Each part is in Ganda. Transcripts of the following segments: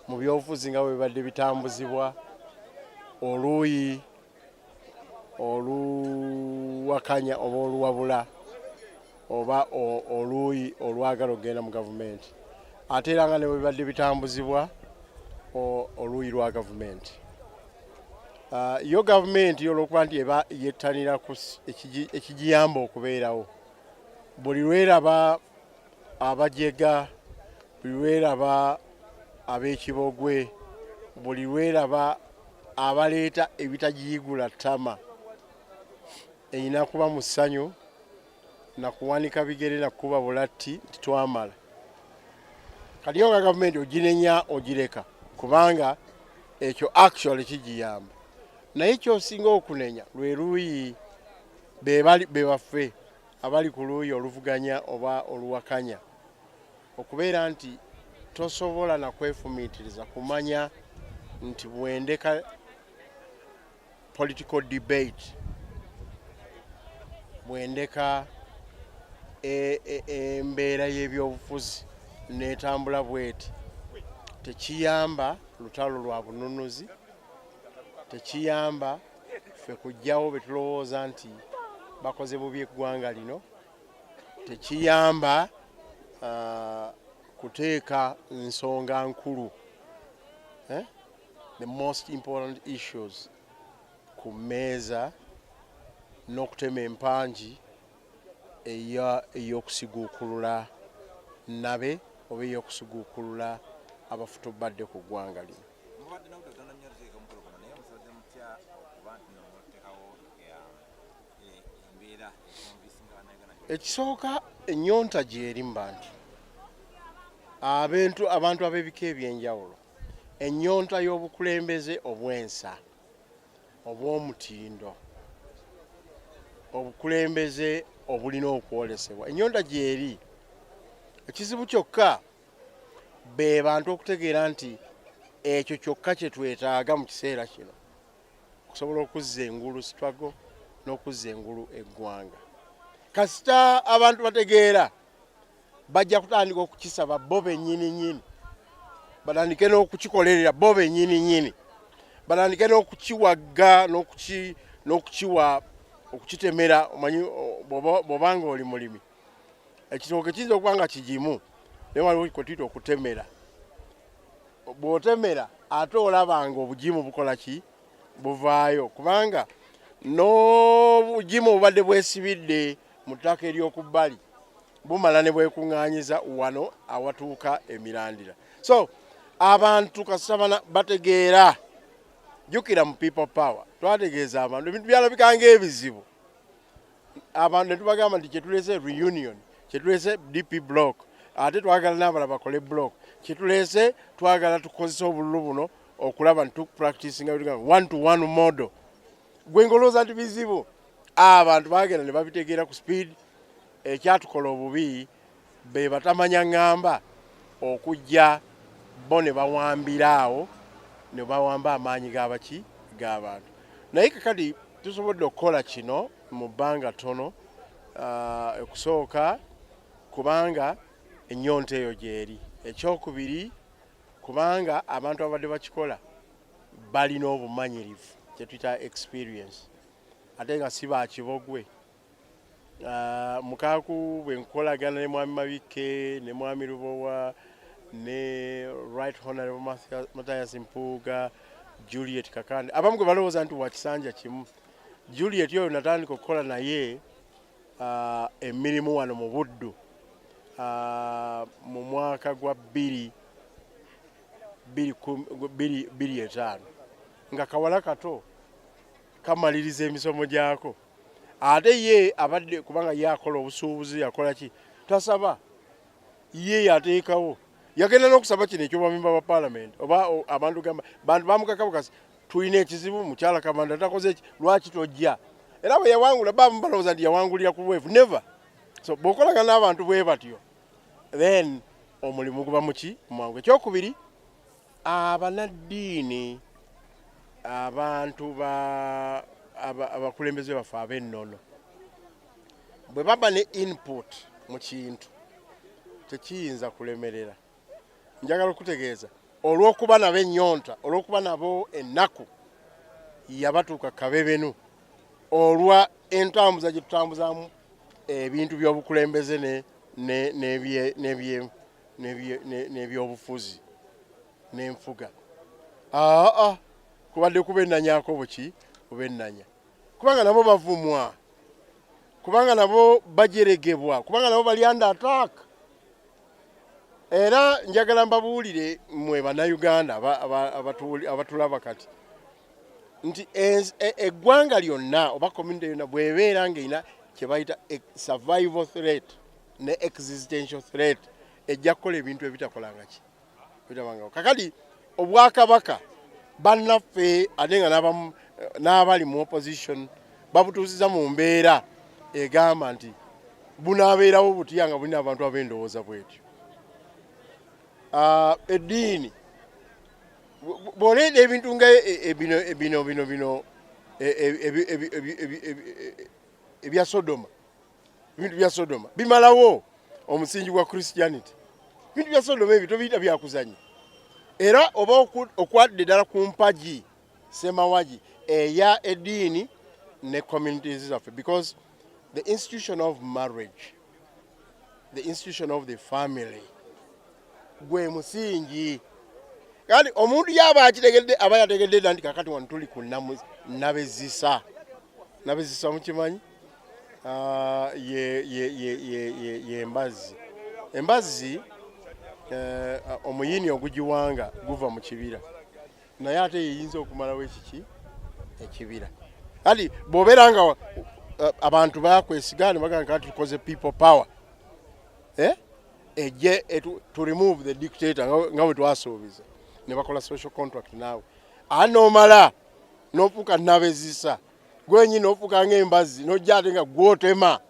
Mu byobufuzi nga bwe bibadde bitambuzibwa oluuyi oluwakanya oba oluwabula oba oluuyi olwagala okugenda mu gavumenti, ate era nga ne bwe bibadde bitambuzibwa oluuyi lwa gavumenti. Yo gavumenti olw'okuba nti eba yettanira ku ekigiyamba okubeerawo, buli lweraba abajega, buli lweraba ab'ekibogwe, buli lweraba abaleeta ebitagiyigula ttama, erina kuba mu ssanyu nakuwanika bigere nakukuba bulatti nti twamala. Kati yo nga gavumenti oginenya ogireka, kubanga ekyo actually kigiyamba, naye kyosinga okunenya lwe luuyi be baffe abali ku luuyi oluvuganya oba oluwakanya, okubeera nti tosobola nakwefumiitiriza kumanya nti bwendeka political debate, bwendeka embeera y'ebyobufuzi netambula bweti, tekiyamba lutalo lwa bununuzi, tekiyamba ffe kujjawo be tulowooza nti bakoze bubi eggwanga lino, tekiyamba kuteeka nsonga nkulu, eh? The most important issues ku mmeeza n'okutema empangi ey'okusiguukulula nabe oba ey'okusiguukulula abafutubadde ku ggwanga lino. Mubadde n'obudde butono nnyo otuteeka omukolo guno, naye musobodde mutya okuba nti no muteekawo embeera econvincinga Bannayuganda nti Ekisooka, ennyonta gyeri mu bantu, abantu ab'ebika ebyenjawulo, ennyonta y'obukulembeze obwensa, obw'omutindo, obukulembeze obulina okwolesebwa, ennyonta gyeri. Ekizibu kyokka be bantu okutegeera nti ekyo kyokka kye twetaaga mu kiseera kino okusobola okuzza engulu struggle n'okuzza engulu eggwanga. Kasita abantu bategeera, bajja kutandika okukisaba bo bennyini nnyini, batandike n'okukikolerera bo bennyini nnyini, batandike n'okukiwagga n'okukiwa okukitemera. Omanyi bw'obanga oli mulimi, ekitooke kiyinza okuba nga kigimu, naye waliwo kwe tuyita okutemera. Bw'otemera ate olaba nga obugimu bukola ki? Buvaayo, kubanga n'obugimu obubadde bwesibidde mu ttaka ery'oku bbali bumala ne bwekuŋŋaanyiza wano awatuuka emirandira. So abantu kasita bategeera. Jjukira mu People Power twategeeza abantu ebintu byalabika ng'ebizibu, abantu ne tubagamba nti kyetuleese reunion, kyetuleese DP block, ate twagala n'abalala bakole block. Kyetuleese, twagala tukozese obululu buno okulaba nti tupracticinga one to one model. Gwe ng'olowooza nti bizibu, abantu bagenda ne babitegeera ku speed. Ekyatukola obubi be batamanya ŋŋamba okujja bo ne bawambira awo, ne bawamba amaanyi g'abaki g'abantu. Naye kakati tusobodde okukola kino mu bbanga ttono, okusooka kubanga ennyonta eyo gyeri, ekyokubiri kubanga abantu abadde bakikola balina obumanyirivu, kyetuyita experience, ate nga si bakibogwe. Mukaaku bwe nkolagana ne Mwami Mabikke ne Mwami Lubowa ne Right Honorable Mathias Mpuuga, Juliet Kakande, abamu gwe balowooza nti wakisanja kimu. Juliet oyo natandika okukola naye emirimu wano mu Buddu mu mwaka gwa 2005, nga kawala kato kamaliriza emisomo gyako. Ate ye abadde, kubanga ye akola obusuubuzi, yakola ki, tasaba, ye yateekawo. Yagenda n'okusaba kino ekyobwamemba ba parliament oba abantu gamba bantu bamukakabukasi, tulina ekizibu, mukyala Kamanda takoze eki, lwaki tojja? Era bwe yawangula, bamu balowooza nti yawangulira ku bwevu. Never. So bw'okolagana n'abantu bwe batyo, then omulimu guba muki? Mwangu. Ekyokubiri, abanaddiini, abantu ba abakulembeze baffe ab'ennono bwe baba ne input mu kintu, tekiyinza kulemerera. Njagala okutegeeza Olw'okuba nabo ennyonta, olw'okuba nabo ennaku yabatuuka kabebenu, olwa entambuza gye tutambuzaamu ebintu by'obukulembeze n'ebyobufuzi n'enfuga, aa kubadde kubennanyako buki, kubennanya, kubanga nabo bavumwa, kubanga nabo bajeregebwa, kubanga nabo bali under attack. Era njagala mbabuulire mmwe Bannayuganda abatulaba kati nti eggwanga lyonna oba community yonna bw'ebeera ng'erina kye bayita survival threat ne existential threat, ejja kukola ebintu ebitakolanga ki, bitabangawo. Kakati obwakabaka bannaffe, ate nga n'abali mu opposition babutuusiza mu mbeera egamba nti bunaabeerawo butya nga bulina abantu ab'endowooza bwetyo. Eddiini bw'oleeta ebintu nga bino bino bino bino ebya Sodoma, ebintu bya Sodoma bimalawo omusingi gwa Christianity. Ebintu bya Sodoma ebyo tobiyita byakuzanya, era oba okwadde ddala ku mpagi semawagi eya eddiini ne communities zaffe, because the institution of marriage, the institution of the family gwe musingi. Kati omuntu yaba akitegedde, aba yategedde dda nti kakati wano tuli ku nabezisa. Nabezisa mukimanyi? Ye embazzi, embazzi omuyini ogugiwanga guva mu kibira, naye ate yeyinza okumalawo ekiki, ekibira. Kati bw'obeera nga abantu bakwesiga ne bagamba, kati tukoze people power, eh? Ejje to remove the dictator nga bwe twasuubiza, ne bakola social contract naawe, ate n'omala n'ofuuka nabezisa gwenyini, n'ofuuka ng'embazzi, n'ojja ate nga gwotema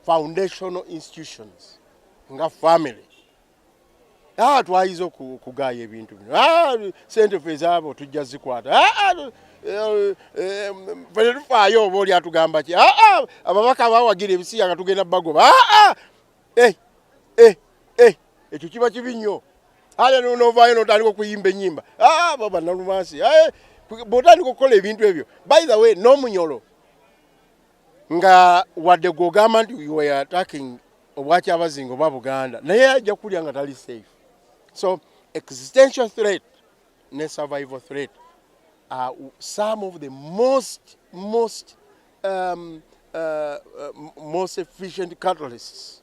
foundational institutions nga family. Twayiza okugaaya ebintu bino. Sente fe ezaabo tujja zikwata. Fe tetufaayo oba oli atugamba ki. Ababaka bawagira ebisiya nga tugenda bagoba. Ekyo kiba kibi nnyo. Ate novaayo notandika okuyimba ennyimba, baba Nalumansi, bw'otandika okukola ebintu ebyo, by the way, n'omunyolo nga wadde gw'ogamba nti you were attacking obwakyabazinga oba Buganda, naye ajja kulya nga tali safe. So existential threat ne survival threat are some of the most efficient catalysts.